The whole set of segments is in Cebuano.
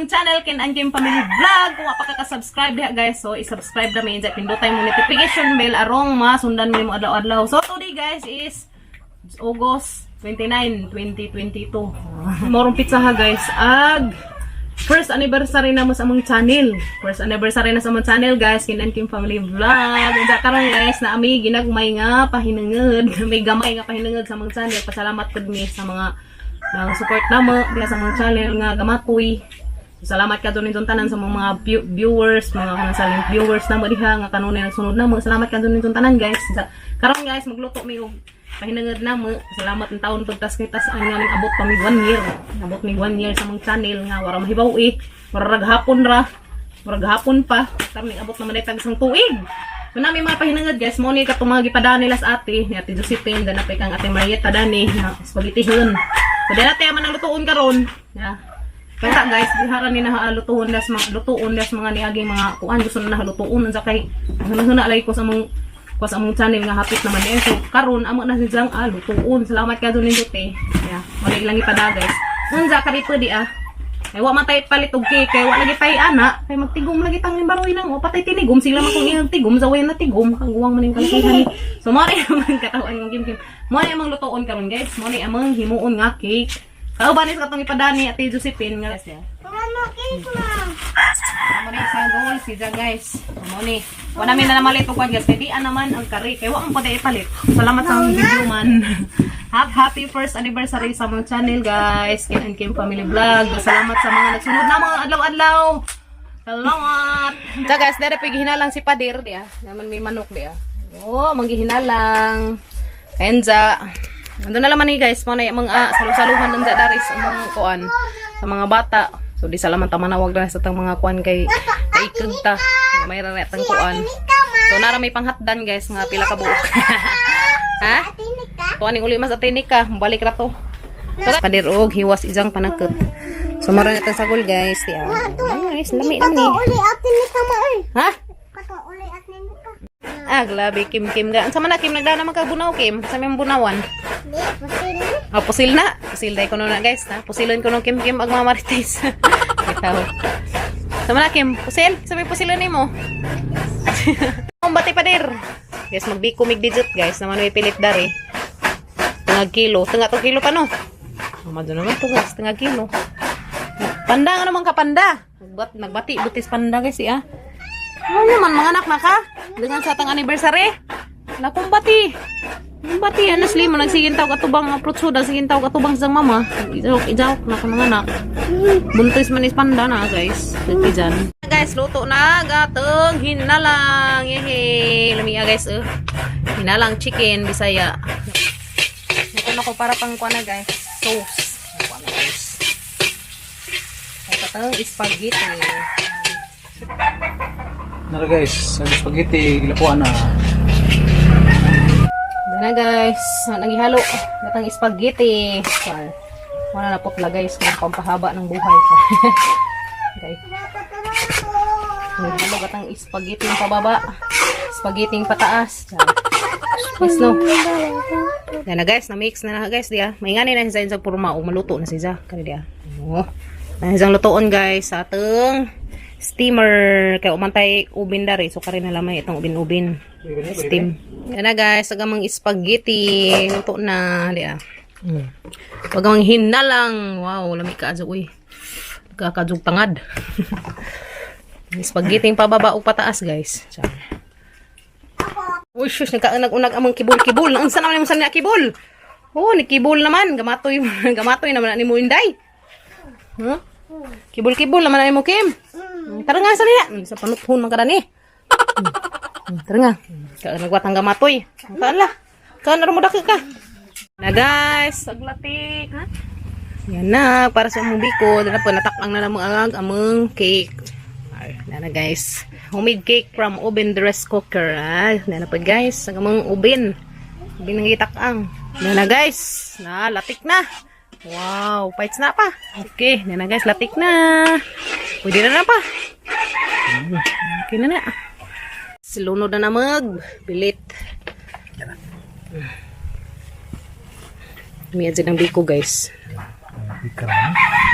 among channel, Ken and Kim Family Vlog. Kung wa pa ka subscribe diha, guys, so i-subscribe na mi, pindutay mo notification bell arong masundan mo adlaw-adlaw. So today, guys, is August 29, 2022. Morong pizza ha, guys. Ag first anniversary na mo sa among channel. First anniversary na sa among channel, guys, Ken and Kim Family Vlog. Unsa karon, guys, na ami ginagmay nga pahinungod. May gamay nga pahinungod sa among channel. Pasalamat pud mi sa mga support namo diha sa among channel nga gamatoy. So, salamat ka ninyong tanan sa mga viewers, mga kanang silent viewers namo diha nga kanunay nagsunod namo. Salamat ka ninyong tanan, guys. Sa, karon, guys, magluto mi og pahinungod namo. Salamat ng taon pagtas kay tas ang nga ning abot pa mig 1 year. Abot mig 1 year sa among channel nga wara mahibaw eh. Wara raghapon ra. Murag hapon pa. Karon ning abot naman tag isang tuig. So nami mga pahinungod, guys, mo ni katong mga gipadani nila sa ate, ni Ate Josephine, dana pa kang Ate Marietta dani na spaghettihon. So dala tayo man ang lutuon karon. Yeah. Kaya, guys, dihara ni na lutuon das mga lutuon das mga niaging mga kuan gusto na lutuon unsa kay hunahuna lagi ko sa among channel nga hapit naman eh. So karon amo na siyang lutuon. Salamat ka ninyo, te. Yeah, wala ilang ipada, guys. Unsa kari pwede ah. Kay wa man tay palit og cake, kay wa lagi tay ana, kay magtigom lagi tang baroy lang o patay tinigom sila man kung iyang tigom sa way na tigom, kaguwang man ning kalakihan ni. So mo ni amang katawan ng Kim Kim. Mo ni amang lutuon karon, guys. Mo ni amang himuon nga cake. Kauban ni sa katong ipadani Ate Josephine nga, guys. Yeah. Mama, cake ma. Mo ni sa goal si Ja, guys. Mo ni. Wala mi na namalit og kwan, guys, kay di naman ang kari kay wa ang pwede ipalit. Salamat sa among video man. Happy first anniversary sa among channel, guys. Ken and Kim Family Vlog. Salamat sa mga nagsunod na mga adlaw-adlaw. Salamat. So guys, dere pa gihinalang si Padir diya. Naman may manok diya. Oh, manggihinalang. Enza. Ando na laman ni, guys, mo na yung mga salu-saluhan nun dari sa mga kuan sa mga bata. So di salaman ta manawag na sa tang mga kuan kay kaikeg ta. May raretang kuan. So nara may panghatdan, guys, nga pila ka buok. Ha? Atinika. Tuwa ning uli mas atinika, balik ra to. So, padir og hiwas isang panakot. So maron itong sagol, guys. Ya. Guys, lami naman ni. Uli atinika ma oy. Ha? Kato uli atinika. Ah, grabe Kim Kim ga. Unsa man na, Kim, nagdana man ka bunaw, Kim? Sa may bunawan. Di, pusil. Ah, pusil na. Pusil dai ko na, guys, ha. Pusilon ko no Kim Kim ag mga marites. Bitaw. Sa man na, Kim, pusil. Sa may pusilon nimo. Ang bati padir. Guys, magbiko mig digit, guys. Naman may pilit dari. Tungag kilo. Tunga to kilo pa no. Mado naman to, guys, tungag kilo. Panda nga naman ka panda. Nagbati butis panda, guys, ah. Ano naman mga anak na ka? Dengan sa atang anniversary. Lakong bati. Ang bati, anas lima, nagsigin tawag atubang mga fruit soda, sigin tawag atubang sa mama. Ijawk, ijawk na ko mga anak. Buntis man is panda na, guys. Dagti dyan. Guys, luto na gatong hinalang. Yehe. Lamia, guys, eh. Hinalang chicken, Bisaya. Ito na ko para pang kuha na, guys. Sauce. Kuha na, guys. Ito spaghetti. Nara, guys, ang spaghetti, gilapuan na. Yan na, guys, nagihalo. Gatang spaghetti. Char. Wala na putla, guys, kung pampahaba ng buhay ko. Okay. Naghalo gatang spaghetti yung pababa. Spaghetti yung pataas. Char. Yes, no. Yan na, guys, na-mix na na, guys, diya. May ngani na siya sa purma o maluto na siya. Kani diya. Oh. Na siyang lutoon, guys, sa atong steamer. Kaya umantay ubin dari. So kari na lamay itong ubin-ubin. Steam. Yan na, guys, agamang spaghetti. Luto na diya. Pag ang hinalang. Wow, lami ka uy. Kakadjog tangad. Spaghetti yung pababa o pataas, guys. Char. Uy, shush, nagkaunag-unag amang kibol-kibol. Unsa naman yung sa kibol? Oh, ni kibol naman. Gamatoy, gamatoy naman ni mo inday. Huh? Kibol-kibol naman na mo, Kim. Tara nga sa niya. Sa panuthon man ka ni. Tara nga. Nagwatang gamatoy. Kaan la. Kaan na mo daki ka. Na, guys, aglatik. Ha? Yan na, para sa among biko. Dala po, natakang na namang ang among cake. Ay, na na, guys. Homemade cake from oven dress cooker. Ah, na na po, guys. Ang among oven. Oven ng gitakang. Na na, guys. Na, latik na. Wow, fights na pa. Okay, na na, guys, latik na. Pwede na na pa. Okay na na. Silunod na na mag. Pilit. Miya dyan ang biko, guys.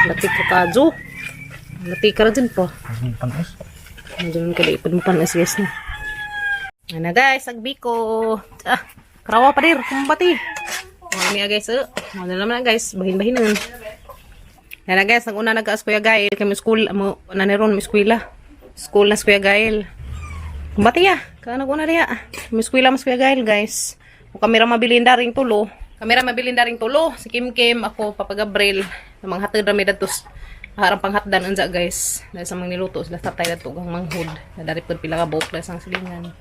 Latik ka kadyo. Lati ka ra dyan po. Panos. Medyo ka ipod mo panas guys na. Ana guys, agbiko. Ah, karawa pa dir, kumbati. Mga niya guys, eh. Mga na naman na, guys, bahin-bahin nun. Ana guys, naguna nagkaas Kuya Gail kami school mo naniron mo eskwela. School na si Kuya Gail. Kumbati ya, ka naguna diya. Mo eskwela mas Kuya Gail guys. O kamera mabilin daring tulo. Kamera mabilin daring tulo. Si Kim Kim, ako, Papa Gabriel, na mga hatid rami dadtos. Harang panghatdan unsa guys. Dahil sa mga niluto sila tatay dadto gang manghud. Na dari pud pila ka buok dahil sa silingan.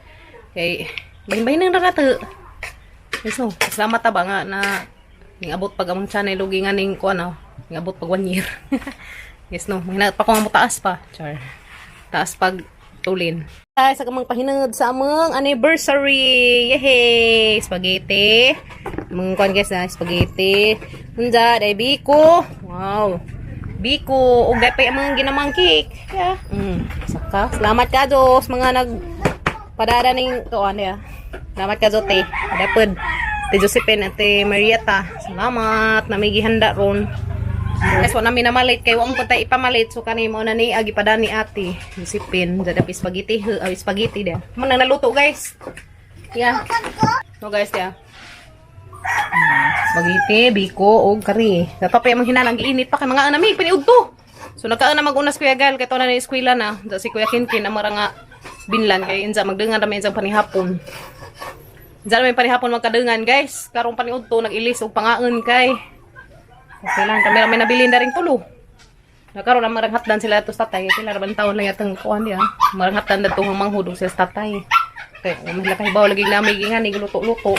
Kay bahin-bahin nang rata. Yes, no. Salamat ta ba nga na ning abot pag among channel lugi nga ning kuan ano, ning abot pag 1 year. Yes no, mahina pa ko nga mo taas pa. Char. Taas pag tulin. Ay, sa kamang pahinangod sa among anniversary. Yehey! Spaghetti. Among kuan guys na spaghetti. Unja, day biko. Wow. Biko ug dapay among ginamang cake. Yeah. Saka. Salamat ka Diyos mga nag padara ning tuan ya. Salamat ka Zote. Dapod. Te Josephine at te Marieta. Salamat na may gihanda ron. Guys, wala namin namalit kay wa mo pud tay ipamalit so kani mo na ni agi padani ate Josephine dada pa spaghetti he spaghetti da. Mo nang naluto guys. Yeah. No guys yeah. Spaghetti, biko, og kari. Dapat pa yung hinalang giinit pa kay mga anami piniudto. So nagkaan na mag-unas Kuya Gal kay to na ni eskwela na. Da si Kuya Kinkin amara nga binlan kay inza magdengan ra may inzang panihapon. Inza may panihapon magkadengan guys. Karong paniudto nag-ilis og pangaon kay. Okay lang kami ra may nabilin na ring tulo. Nakaroon ang maranghatdan sila ato sa tatay. Sila ra taon lang yatang kuan diya. Maranghatdan na tuhang manghudong sila sa tatay. Kay um, sila kahibaw lagi nami gingan luto-luto.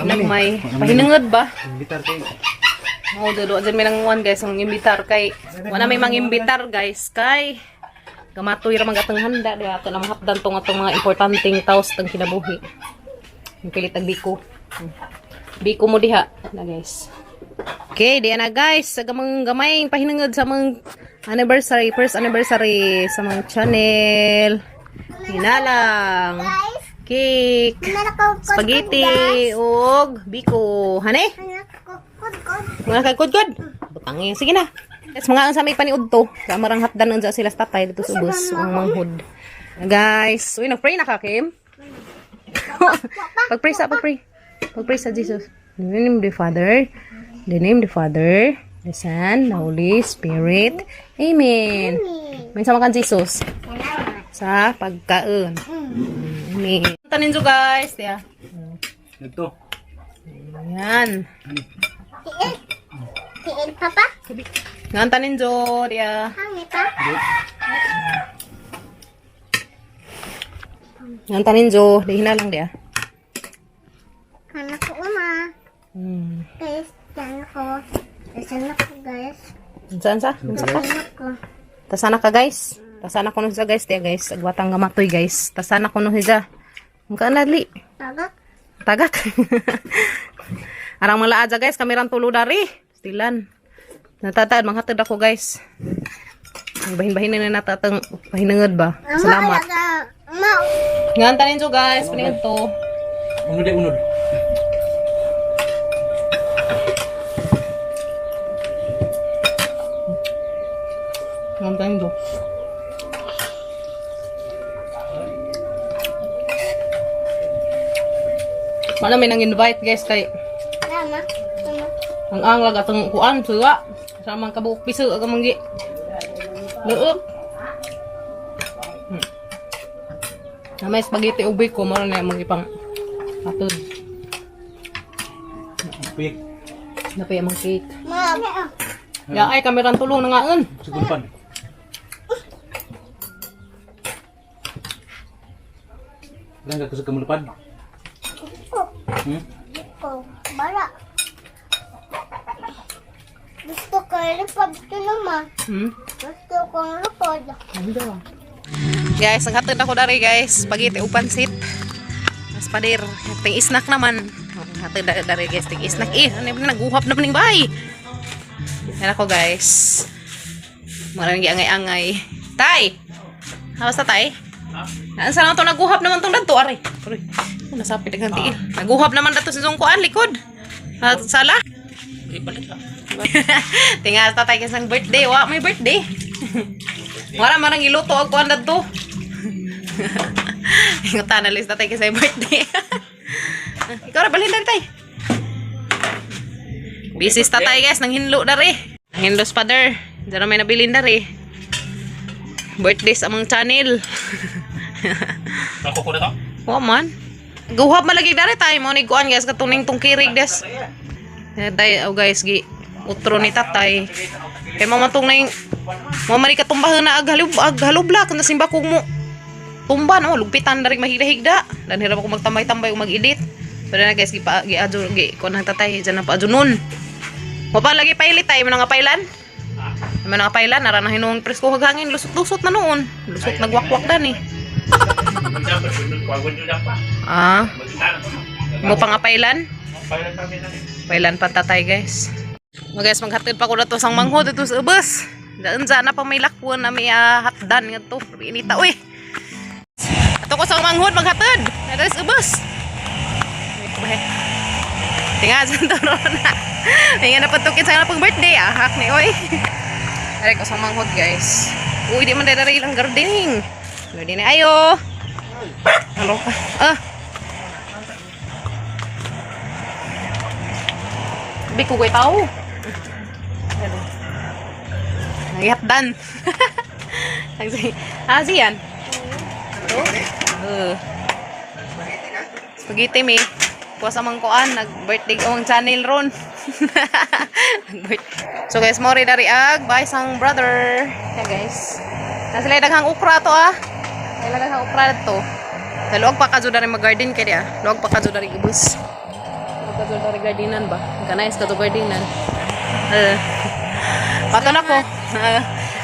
Nagmay pahinungod ba? Imbitar kay. Oo, dodo dyan may nanguan guys, ang imbitar kay wala may mangimbitar guys kay gamatoy ra mag atong handa di ato na mahapdan tong atong mga importanteng taos tang kinabuhi. Ang pilit ang biko. Biko mo diha na guys. Okay, diya na guys, sa gamang gamay pahinungod sa mga anniversary, first anniversary sa mga channel. Hinalang. Guys, Cake. Spaghetti ug biko. Hane? Mga kagkudkod. Butang eh. Sige na. Yes, mga ang sa may paniud to. Sa marang hatdan unsa sila sa tatay dito sa ubos ang manghud. Guys, uy nag-pray na ka, Kim? Pag-pray sa, pag-pray. Pag-pray sa Jesus. In the name of the Father, in the name of the Father, the Son, the Holy Spirit. Amen. May sama kan Jesus sa pagkaon. Amen. Tanin jo guys, tiya. Ito. Ayan. Tiil. Tiil, Papa. Ngan tanin jo, tiya. Hangi pa. Ngan tanin jo, dihina lang dia. Anak ko, uma. Guys, yan ako. Tasan ako, guys. Saan sa? Unsa ka? Anak ko. Tasana ka guys. Tasana ko sa guys, tiya guys. Agwatang gamatoy guys. Tasana ko nung hiza. Ang kaanadli. Tagak. Tagak. Arang mga laadya guys, kamerang tulo dari. Stilan. Natataad, manghatid ako guys. Bahin-bahin na natatang pahinangad ba? Salamat. Ma, Ngan tanin jo guys, paningan to. Unod ay unod. Ngan tanin jo. Wala may nang invite guys kay mama. Mama. ang anglag atong kuan suwa. Sa mang kabuok piso ag manggi. Luok. Na may spaghetti ug biko mo na imong ipang atod. Pik. Napay among cake. Ma. Ya ay kameran tulong na ngaon. Sigulpan. Lang ka kusog kamulupad. Ko. Hmm? Ko. Bara. Gusto ko lupad ito naman. Gusto kong lupad. Guys, naghatid ako dari guys. Spaghetti ug pansit. Mas pader, ting snack naman. Hatid dari guys, ting snack eh. Ano yung naguhap na ning bay. Yan ako guys. Marang giangay-angay. Tay. Hawas na tay? Naan sa lang to naguhap naman tong dadto are. Aray. Oh, nasapit ang tiil. Naguhap naman dato sa sungkuan likod. Sala. Ibalik ka. Tinga tatay kasang birthday. Wa may birthday. Wala man ang iluto og kuan dadto. Ingat na list tatay kasi birthday. Ikaw ra balhin dari tay. Busy sa tatay guys, nang hinlo dari. Nang hinlo sa father. Diyan na may nabilin dari. Birthday sa among channel. Ako ko na to? Wa man. Guhap malagi dari tayo mo ni kuan guys katuning tong kirig des. Day oh guys gi utro ni tatay. Kay mo man tong naing mo man katumbahan na ag halub ag halubla kun simba kog mo tumba no lugpitan na rin mahigda-higda. Dan hirap ako magtambay-tambay o mag-edit. Pero na guys gi pa gi adyo gi kuan ang tatay diyan na paadyo nun. Mo pa lagi pailit tayo mo nga pailan. Mo nga pailan ara na hinuong presko hangin lusot-lusot na noon. Lusot nagwakwak dan eh. Ah. Mo pa nga pailan? Pailan pa tatay guys. O guys, maghatid pa ko na to sang manghod dito sa ubos. Daan na pa may lakwan na may hatdan nga to. Inita uy. Ato ko sang manghod maghatid. Dito sa ubos. May Tinga sa turo na. May nga napatukit sa pang birthday ah. Hak ni oy. Aray ko sang manghod guys. Uy, di man dara ilang gardening. Gardening ayo. Ano ka? Ah. Bi ko tao. Nagihapdan. Ah, siyan. Spaghetti mi. Puwas amang kuan, nag-birthday ko ang channel ron. Nag-birthday. So guys, more dari ag bye sang brother. Yeah guys. Nasa sila daghang okra to ah. Sila daghang okra to. Sa luwag pa kadyo dari mag-garden kay ah. Luwag pa kadyo dari ubos. Luwag kadyo dari gardenan ba? Kanais kadyo gardenan. Eh. Pato na ko.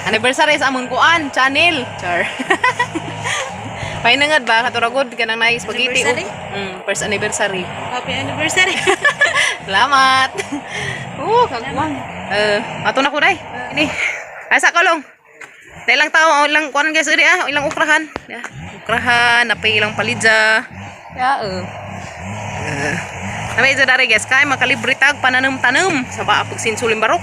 Anniversary sa among kuan, channel. Char. Painangad ba katuragod kanang naay spaghetti. Anniversary? First anniversary. Happy anniversary. Salamat. Kagwang. Eh, ato na ko dai. Ini. Asa ka long. Dai lang tao, ilang kuan guys uri ah, ilang ukrahan. Ya, ukrahan, napay ilang palidja. Ya, eh. Eh. Namay dyan dari guys, kay makalibre tag pananom-tanom sa ba pag sinsulim barok.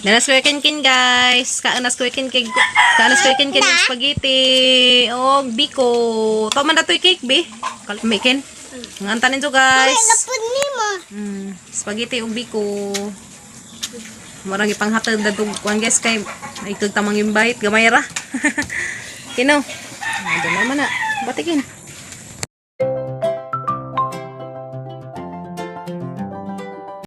Nanas ko kin guys. Kaanas ko kin kin. Kaanas ko kin kin spaghetti og biko. To man datoy cake be. Kalmikin. Ang antanin jo guys. Lapod ni mo. Spaghetti ug biko. Murang ipanghatag dadtong kuan guys kay ay kag tamang invite gamay ra. Kino. Ano naman na. Batikin.